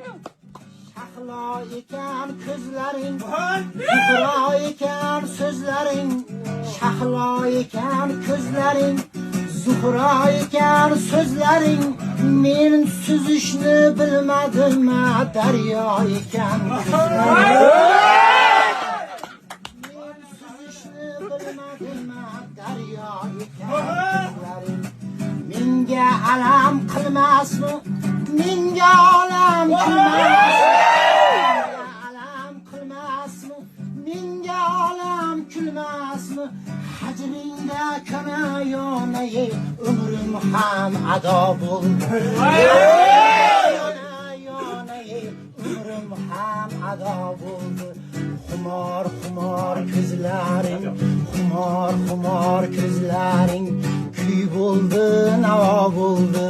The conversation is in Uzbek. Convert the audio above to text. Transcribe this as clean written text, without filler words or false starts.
Shahlo ekan ko'zlaring, Zuhro ekan so'zlaring. Shahlo ekan ko'zlaring, Zuhro ekan so'zlaring. Men suzishni bilmadim, daryo ekan ko'zlaring. Men suzishni bilmadim, daryo ekan ko'zlaring. Menga alam qilmasmi, menga olam kulmasmi? Alam qilmasmi, menga olam kulmasmi? Hajringda kona yonay, umrim ham ado bo'ldi. Yona yonay, umrim ham ado bo'ldi. Xumor xumor ko'zlaring, xumor xumor ko'zlaring, kuy bo'ldi, navo bo'ldi.